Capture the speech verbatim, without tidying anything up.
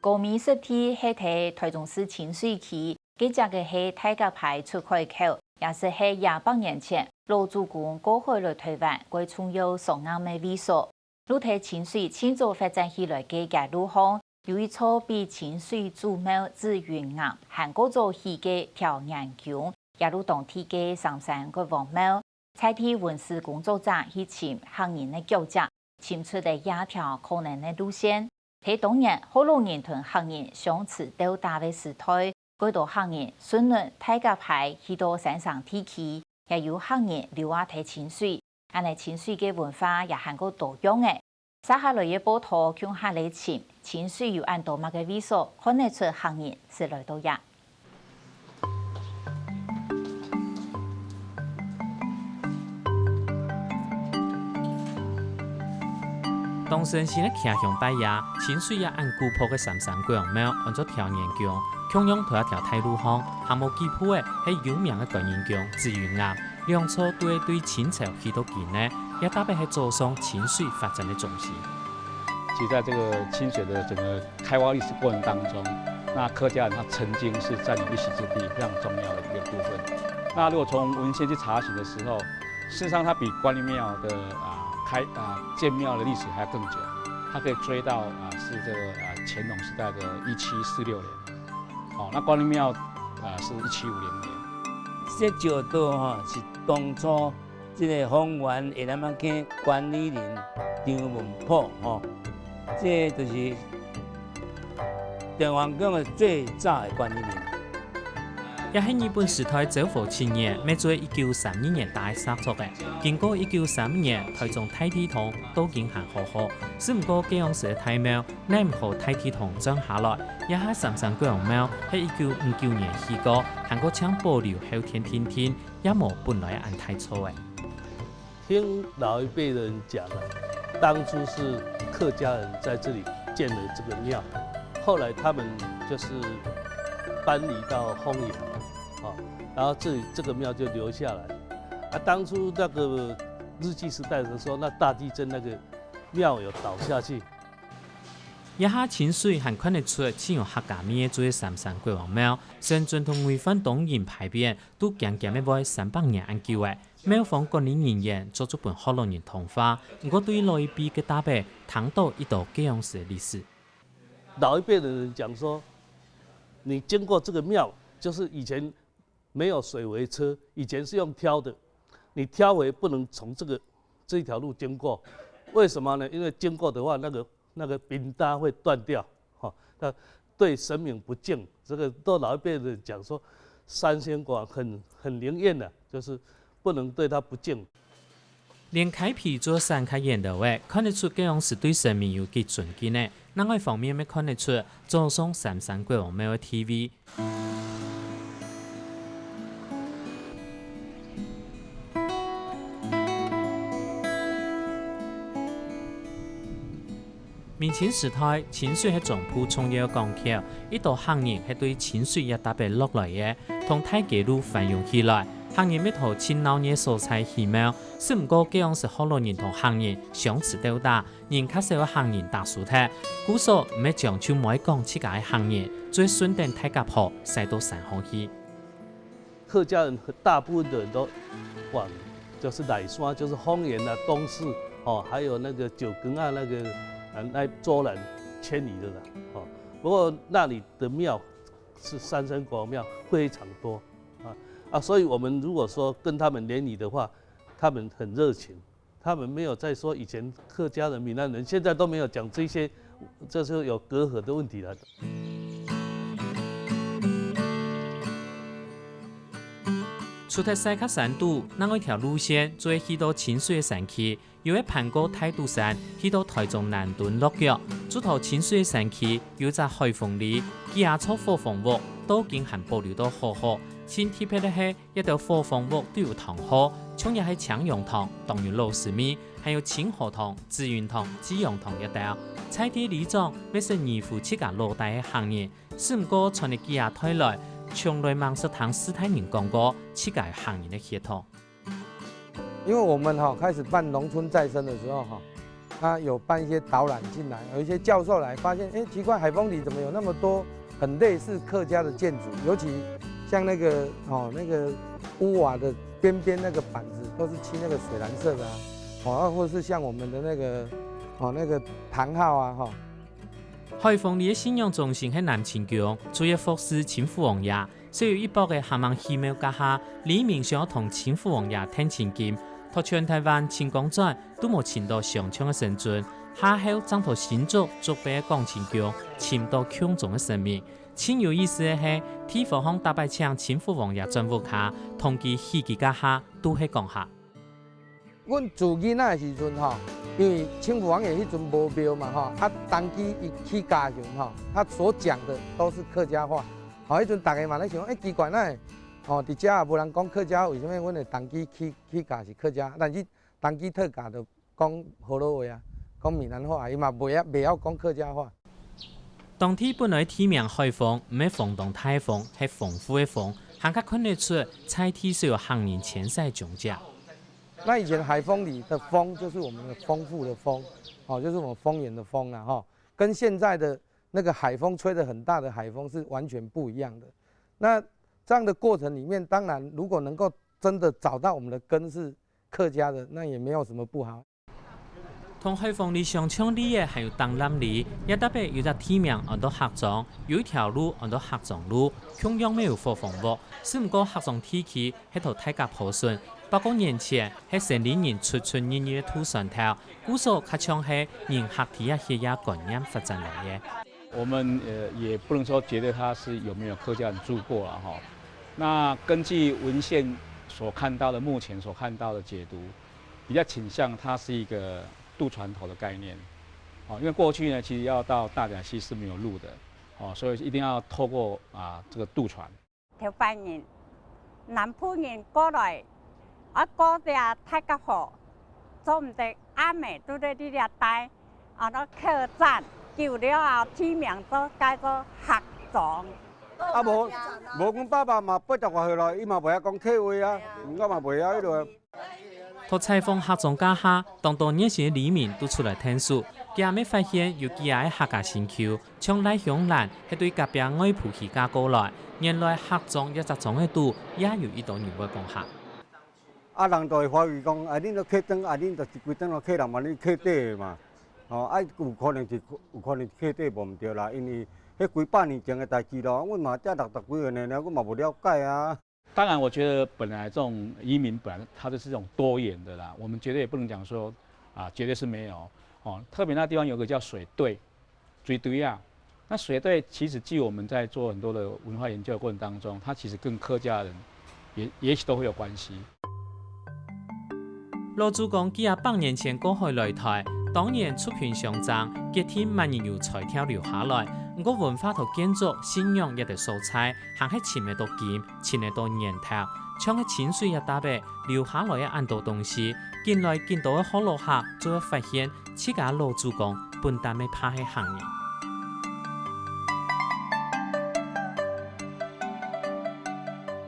高美濕地係在台中市清水區，該跡个係大甲溪出海口，也就係二百年前老祖公過海來台灣，過重要賞頷个位所。 路在清水盡早發展起來个街路項，有一座比清水祖廟紫雲巖還過早起个條巖宮，也有當地个三山國王廟。在地文史工作者去尋客人个腳跡，尋出了這條可能个路線。在當年，學老人同客人相持鬥打个時代，過多客人順路大甲溪去到山城地區，也有客人留下在清水。 恁呢清水个文化也還過多樣誒。接下來个報導共下來尋，清水有恁多麼个位所看得出客人識來到這。當先生个家鄉拜這，清水也恁古樸个三山國王廟，安做條巖宮，共樣頭一條大路項，行無幾步誒，係有名个觀音宮、紫雲巖。 兩座都係對清朝起到今呢，也特別係早上清水發展个中心。其實在這個清水的整個開發歷史過程當中，那客家人他曾經是佔有一席之地，非常重要的一個部分。那如果從文獻去查詢的時候，事實上它比關帝廟的啊開啊建廟的歷史還要更久，它可以追到啊是這個啊乾隆時代的一七四六年。 哦，那關帝廟啊是一七五零年。這石door吼是當初這個芳園會南仔坑管理人張文普吼，這就是城隍宮个最早个管理人。也係日本時代昭和七年，乜做一九三二年打个石作个。經過一九三五年，台中大地堂到今還好好，只毋過該央時个大廟 奈毋何大地堂轉下來，這下三山國王廟係一九五九年起過，還過淨保留後殿定定，也無本來恁大座仔。聽老一輩人講啊，當初是客家人在這裡建了這個廟，後來他們就是搬離到豐原，哦，然後這這個廟就留下來。啊，當初那個日據時代的時候，那大地震那個廟有倒下去， 這下清水還看得出盡有客家味个就係三山國王廟，先進同危患當中排便，都漸漸仔會三百年恁久仔。廟方管理人員做足分學老人同化，毋過對老一輩个搭配，聽到一道該央時个歷史。老一輩的人講說，你經過這個廟，就是以前 沒有水圍車，以前是用挑的，你挑圍不能從這個這條路經過，為什麼呢？因為經過的話，那個那個冰搭會斷掉，哈，那對神明不敬。這個都老一輩人講說，三仙國很很靈驗的，就是不能對他不敬。 連溪邊做山腳沿路仔，看得出該央時對神明有幾尊敬呢。另外方面乜看得出早上三山國王廟个地位。明清時代，清水係中部重要个港口，一兜客人係對清水這搭仔落來个，同大街路繁榮起來。客人乜在盡鬧熱所在起廟， 只毋過該央時學老人同客人相持鬥打，人較少个客人打輸忒，故所毋係將就無愛講自家个客人，就係順等大家婆徙到山項去。客家人大部分的人都往就是內山，就是豐原啊、東勢哦，還有那個九耕啊那個啊那卓蘭遷移的啦哦。不過那裡的廟是三山國王廟非常多啊啊，所以我們如果說跟他們聯誼的話，他們很熱情。 他們沒有再說以前客家人、閩南人，現在都沒有講這些，這是有隔閡的問題了。除忒西角山肚，另外一條路線就係去到清水个山區，由係盤過大肚山，去到台中南屯落腳，就在清水个山區有隻海豐里，幾下座伙房屋，到今還保留到好好。盡特別个係， 這兜伙房屋都有堂號，像也係青陽堂，當有老式味，還有清河堂、紫雲堂、濟陽堂這兜。在地里長乜識二胡自家老弟个客人，只毋過傳了幾下代來，從來吂識聽世大人講過自家个客人个血統。因為我們哈開始辦農村再生的時候哈，他有办一些导览进来，有一些教授来发现，哎，奇怪，海丰里怎么有那么多很类似客家的建筑，尤其像那个哦那个屋瓦的边边那个板子都是漆那个水蓝色的啊，哦，啊或是像我们的那个哦那个唐号啊哈、海豐里个信仰中心係南清宮，主要服侍清府王爺。雖有一駁个客人寺廟該下，里民想要同清府王爺聽清經，讀全台灣清光傳都無尋到相像个神尊，下後正同新竹竹北个廣清宮尋到共樣个神明。盡有意思个係，地方項逐擺請清府王爺轉屋下，同佢起居該下都係講客。 阮做囡仔的時陣吼，因為清府王爺彼陣無廟嘛吼，啊，當佢一起家時陣吼，他所講的都是客家話。吼，彼陣大家嘛咧想，欸，奇怪，哪會吼，佇遮也無人講客家話，為什麼阮的當佢起起家是客家？但是當佢退家就講河洛話啊，講閩南話啊，伊嘛袂袂曉講客家話。當地本來地名海豐，毋係風當大个風，係豐富个豐，還較看得出在地係有客人遷徙个蹤跡。 那以前海豐里的豐就是我們的豐富的豐，哦，就是我們豐原的豐了哈，跟現在的那個海風吹得很大的海風是完全不一樣的。那這樣的過程裡面，當然如果能夠真的找到我們的根是客家的，那也沒有什麼不好。同海豐里相像个還有東南里，也特別有隻地名安到客庄，有一條路安到客庄路，共樣乜有伙房屋，只毋過客庄地區 係在大甲埔脣，百過年前係生理人出出入入个渡船頭，故所較像係人客地下歇業觀念發展來个。我們呃也不能說絕對它是有沒有客家人住過了哈。那根據文獻所看到的，目前所看到的解讀，比較傾向它是一個渡船頭的概念。哦，因為過去呢，其實要到大甲溪是沒有路的，哦，所以一定要透過啊這個渡船。 頭擺人，南部人過來，愛過這大甲河，做毋得暗暝拄著這隻帶，安到客棧，久了後地名做改做客庄。啊無，無阮爸爸嘛八十外歲了，伊嘛袂曉講客話啊，我嘛袂曉迄落。 讀採訪客庄該下，當多熱心个里民都出來𢯭手，佢兜乜發現有幾下个客家新舊，像賴香蘭係對隔壁外埔起嫁過來，原來客庄一隻庄仔肚也有一兜人會講客。啊，人就會懷疑講，啊，恁都客庄，啊，恁就是規庄攏客人嘛，恁客底的嘛。吼，啊，有可能是有可能是客底無毋對啦，因為迄幾百年前的代志咯，阮嘛才六十幾歲呢，阮嘛無了解啊。 当然，我觉得本来这种移民本来它就是一种多元的啦，我们绝对也不能讲说啊，绝对是没有哦。特别那地方有个叫水碓，水碓啊，那水碓其实据我们在做很多的文化研究的过程当中，它其实跟客家人也也许都会有关系。 老祖公幾下百年前過海來台，當然族群相爭，決定麼人由在地留下來。毋過文化同建築、信仰這兜素材，還係尋得到根，尋得到源頭。像係清水這搭仔留下來个恁多東西，緊來緊多个學老客就會發現，自家老祖公本旦乜怕係客人。